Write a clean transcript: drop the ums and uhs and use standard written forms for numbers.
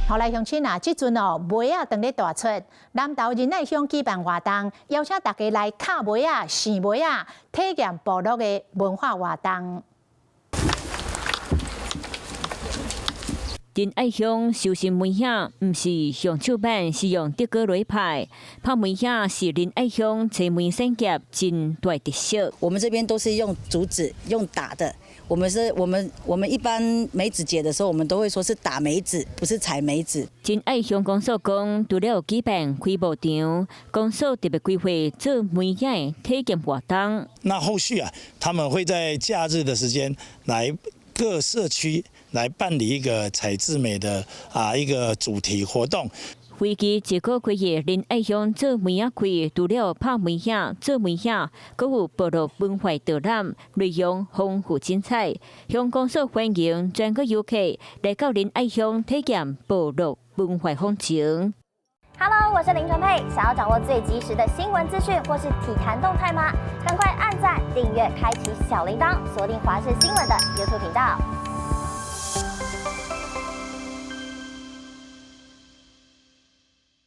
好來，鄉親啊，這陣哦，梅仔當咧大出，南投仁愛鄉舉辦活動，邀請大家來敲梅仔、糋梅仔，體驗部落的文化活動。仁愛鄉收成梅仔，毋是用手挽，是用竹篙來拍。拍梅仔是仁愛鄉青梅產業真大特色。我們這邊都是用竹子用打的。我們是，我們一般梅子節的時候，我們都會說是打梅子，不是採梅子。仁愛鄉公所講，除了舉辦開幕場，公所特別規劃做梅仔體驗活動。那後續啊，他們會在假日的時間來各社區來辦理一個採制梅的一個主題活動。為期一個月，仁愛鄉做梅仔開，除了拍梅仔、做梅仔，閣有部落文化導覽，內容豐富精彩。鄉公所歡迎全國遊客來到仁愛鄉體驗部落文化風情。 Hello，我是林純佩，想要掌握最及時的新聞資訊或是體壇動態嗎？趕快按讚、訂閱、開啟小鈴鐺，鎖定華視新聞的 YouTube 頻道。